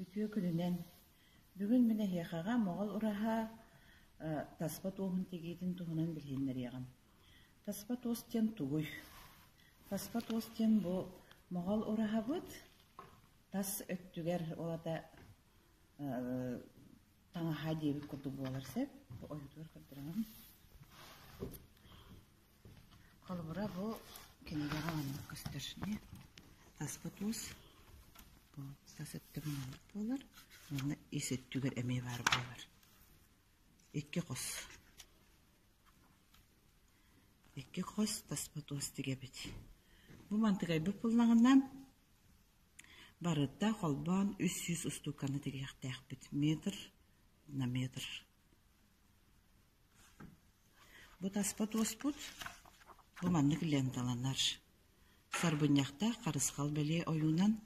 Үтүө күнүнэн! Бүгүн мин эһиэхэҕэ Моҕол ураһа таспа туоһун тигиитин туһунан билиһиннэриэҕим. Таспа туос диэн тугуй? Таспа туос диэн бу Моҕол ураһабыт тас өттүгэр ол аата таҥаһа диэбит курдук буолар сөп. Бу ойуутугар көрдөрөҕүн. Холобура, бу кинигэҕэ маннык көстөр. Таспа туос бу тас өттө маннык буолар уонна ис өттүгэр эмиэ баар буолар. Икки хос. Икки хос таспа туос тигэбит. Бу мантыкайбыт буллаҕына барыта холбоон 300 устууканы тигиэхтээхпит. Метр на метр. Бу таспа туоспут бу маннык ленталанар. Сарбынньахтаах харысхал бэлиэ ойуунан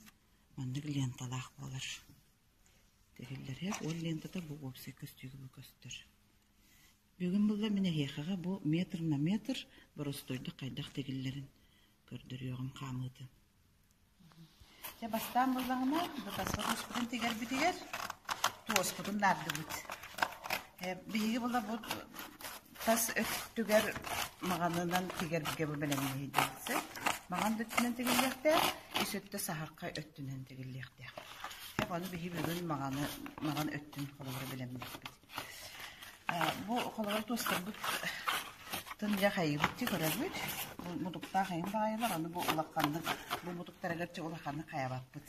маннык ленталаах буолар. Тигиллэрэ ол лентата бу уопсай көстүүгэ бу көстөр. Бүгүн булла мин эһиэхэҕэ бу метр на метр боростуойдук хайдах тигиллэрин көрдөрүөҕүм хаамыытын. Дьэ бастаан буоллаҕына, бу таспа туоспутун тигэрбитигэр туоспутун наардыбыт. Биһиги була бу тас өттүгэр маҕанынан тигэргэ бу бэлэмнэһийдиэхсэ. Маҕан да өттүнэн тигиллиэхтээх, ис өттө саһархай өттүнэн тигиллиэхтээх. Ону биһи бүгүн маҕаны маҕан өттүн холобура бэлэмниэхпит. Бу холобур туостарбыт тын дьэ хайыыбыт дии көрөбүт. Бу мутуктаах эҥин баҕайылар, аны бу улаханнык бу мутуктарыгар чэ улаханнык хайабаппыт.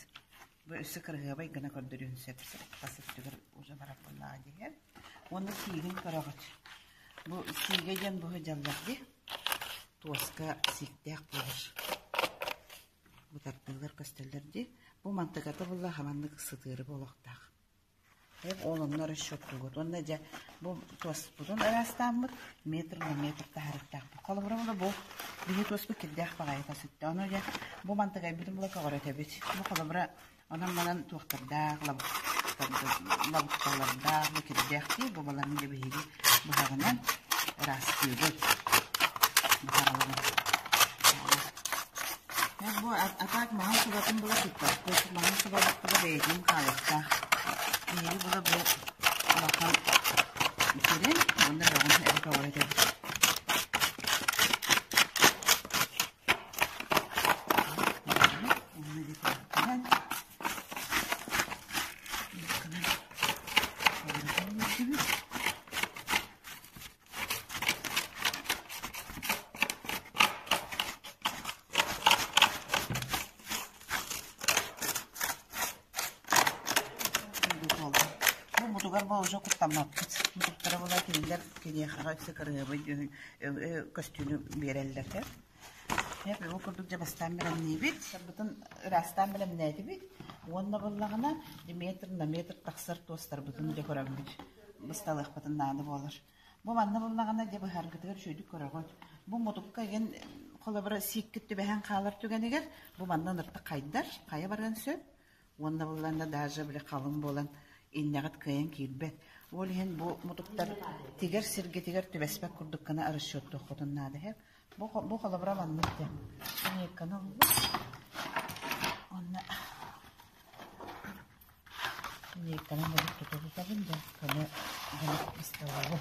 Бу өссө кырыһыабай гына көрдөрүөн сөп тас өттүгэр уже барар буоллаҕа диэн. Уонна сиигин көрөҕүт. Бу сиигэ диэн бу сылдьаллар дии. Туоска сииктээх буолар. Бу тардыылар көстөллөр дии. Бу мантыката булла хаманнык сытыары буолуохтаах. Ол онно расчеттуугут уонна дьэ бу туоспутун ыраастааммыт метр на метр таһаарыахтаахпыт. Холобура була бу биһи туоспут кирдээх баҕайыта сүттэ. Ону дьэ бу мантыгайбытын була көҕүрэтэбит. Бу холобура онон-манан туохтардаах, лабыкталардаах, бу кирдээх дии. Бу баларын дьэ биһиги быһаҕынан ыраастыыбыт. Быһаҕаларын. Бу атаак маҥан субатын була туппаппыт. Маҥан субабыт була бэйэтин хаалыахтаах. Биһиги була бу улахан сирин уонна бөҕүн эрэ көҕүрэтэбит. Уонна диэки Бу мутугар бу уже куттаммаппыт. Мутуктара була кинилэр киниэхэҕэ өссө кырыһыабай көстүүнү биэрэллэр. Бу курдук дьэ бастаан бэлэмниибит. Сарбытын ыраастаан бэлэмнээтибит. Уонна буоллаҕына метр на метр тахсар туостарбытын дьэ көрөммүт. Бысталыахпытын наада буолар. Бу манна буллаҕына дьэ быһаргытыгар үчүгэйдик көрөҕүт. Бу мутукка игин холобура сииккит түбэһэн хаалар түгэнигэр бу манна ыныртык хайдар, хайа барыан сөп. Уонна булланна даже били халыҥ буолан иннэҕит кыайан киирбэт. Ол иһин бу мутуктар тигэр сиргитигэр түбэспэт курдук гына расчеттуоххутун наада иһэр. Бу, бу холобура маннык диэн. Линейканы ыллым. Уонна Линейканан ылып тута-тутабын да көмө гына бысталабын.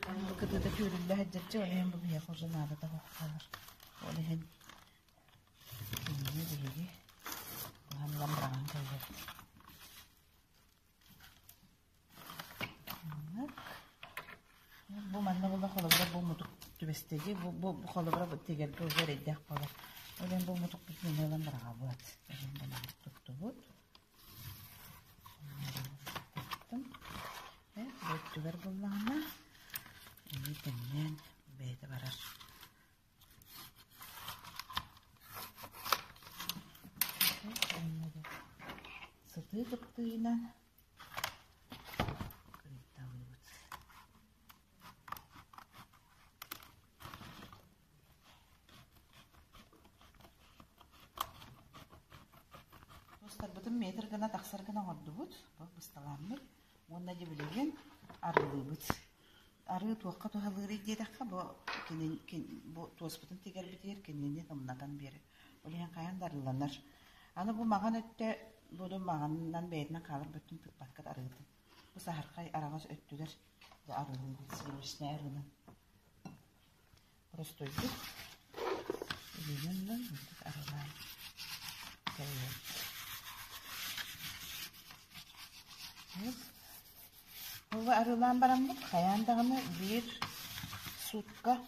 Бу кытыыта түүрүллэ сылдьаччы, ол иһин бу биһиэхэ уже наадата суох буолар. Ол иһин кинини биһиги быһан ылан быраҕан кэбиһэбит. Бу манна була холобура бу мутук түбэстэги бу бу холобура бу тигэргэ уже эрэйдээх буолар. Ол иһин бу мутукпутун эмиэ ылан быраҕабыт. Эһин бу туттубут. Бу өттүгэр буллаҕына эмиэ тэҥнээн бэйэтэ барар. Сытыы кыптыыйынан кыйталыыбыт. Туостарбытын Туоспутун метр гына тахсар гына оҥордубут, бу бысталааммыт. Уонна дьэ билигин арыылыыбыт. Арыы туохха туһалыырый диэтэххэ, бу кинин, бу туоспутун тигэрбитигэр кинини ымнатан биэрэр. Ол иһин хайаан да арыыланар. Аны бу маҕан өттө буду маҕанынан бэйэтинэн хаалар бөттүн тыкпакка арыытын. Бу саһархай араҕас өттүгэр дьэ арыылыыбыт сливочнай арыынан. Боростуойдук илиинэн ылан маннык арылаан кэбиһэбит. Ол арыылаан бараммыт хайаан даҕаны биир суутка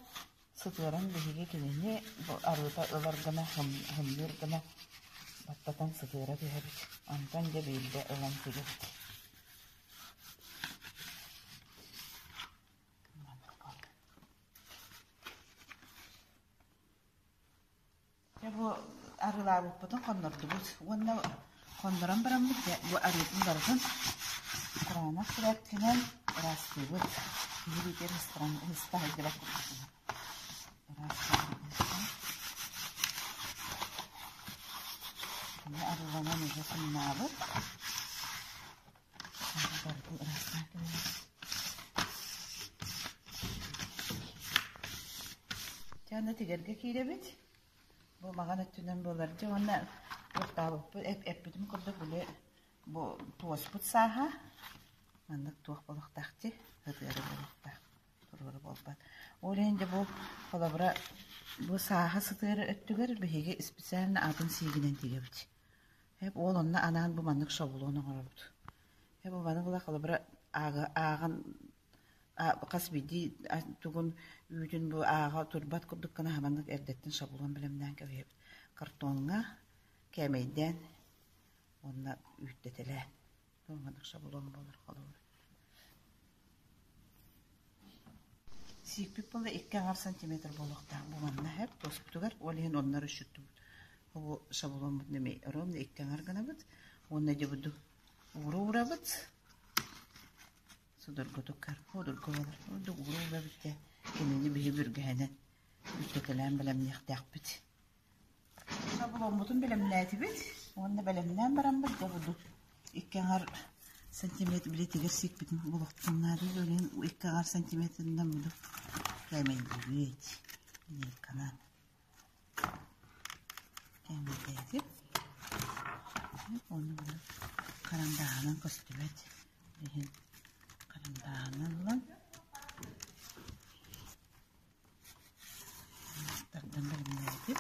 сытыаран биһиги кинини бу арыыта ылар гына һымныыр гына баттатан сытыара түһэбит. Онтон дьэ биирдэ ылан тигэбит. Дьэ бу арыылаабыппытын хоннордубут уонна хоннорон бараммыт дьэ бу арыытын барытын кураанах түрээпкинэн ыраастыыбыт. Киһи илиитигэр ыстанан ыста сылдьыбат курдук ыраастаан Кини арыыланан уже сымнаабыт. Барытын ыраастаан кэбиһэбит. Дьэ аны тигэргэ киирэбит. Бу маҕан өттүнэн буолар. Дьэ уонна туохтаабыппыт эппитим курдук били бу туоспут сааһа маннык туох буолуохтаах дии ытыары буолуохтаах туруору буолбат. Ол иһин дьэ бу холобура бу сааһа сытыары өттүгэр биһиги специально атын сиигинэн тигэбит. Эп уол онно анаан бу маннык шаблон оҥоробут. Эп бу маны була холобура ааҕан хас биирдии тугун үүтүн бу ааҕа турбат курдук гына маннык эрдэттэн шаблон бэлэмнээн кэбиһэбит. Картоҥҥа кээмэйдээн уонна үүттэтэлээн. Бу маннык шаблон буолар холобура. Сиикпит буолла 2,5 сантиметр буолуохтаах бу манна иһэр туоспутугар ол иһин онно расчеттубут. Бу шабломмут нэмэ ровно 2,5 гынабыт уонна дьэ буду уура уурабыт судургутук судургу буолар ордук уура уурабыт дьэ кинини биһи бүргэһинэн бүттэкэлээн бэлэмниэхтээхпит. Шабломмутун бэлэмнээтибит уонна бэлэмнээн бараммыт дьэ бурдук 2,5 сантиметр билэтигэр сиикпитин булуохпутун наада ол 2,5 сантиметрынан буду кээмэйдиибит линейканан кээмэйдээтим уонна буду харандааһынан көстүбэт иһин харандааһынан ылан Тардан бэлэмнээбитим.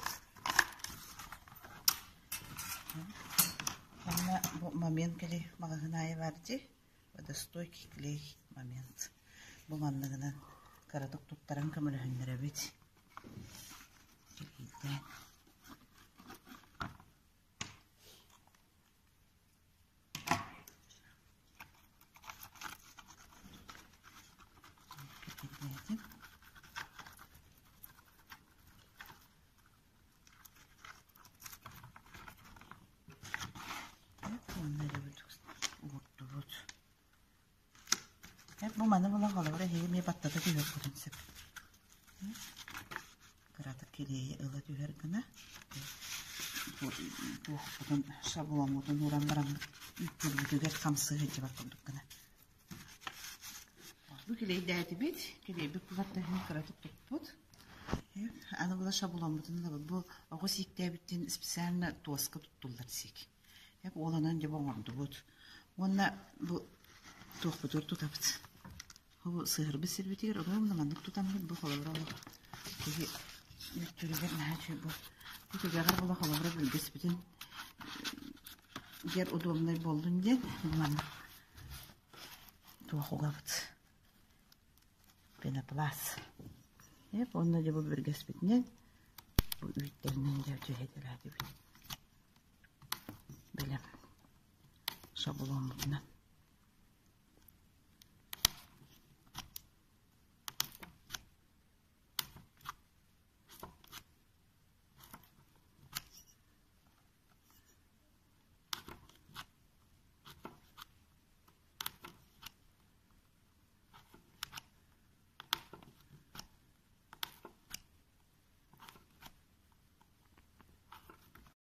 Уонна бу момент кэлий маҕаһыын аайы баар дии, водостойкий клей момент. Бу манныгынан кыратык туттаран көмөлөһүннэрэбит. Килийдээн. Уурдубут. Бу маны була холобура эһиги эмиэ баттата түһүөххүтүн сөп. Кыратык килиэйи ыла түһэр гына туохпутун шабломмутун ууран бараммыт үүттүүрбүтүгэр хамсыы сылдьыбат курдук гына. Бу килиэйдээтибит. Килиэйбит кулаттаһын кыратык туппут. Аны була шабломмутун ылабыт. Бу оҕо сииктээбиттин специально туоска туттуллар сиик. Эп уоланан дьэ оҥордубут. Уонна бу туохпутугар тутабыт. Бу сыһырбыт сирбитигэр ровно маннык тутаммыт бу холобура олох киһи мүччүрүгэр наһаа үчүгэй бу бу түгэҕэр була холобура бүргэспитин гер удобнай буоллун диэн бу маннык туох угабыт пенопласт эп уонна дьэ бу бүргэспитинэн бу үүттэринэн дьэ түһэтэлээтибит бэлэм шабломмутунан.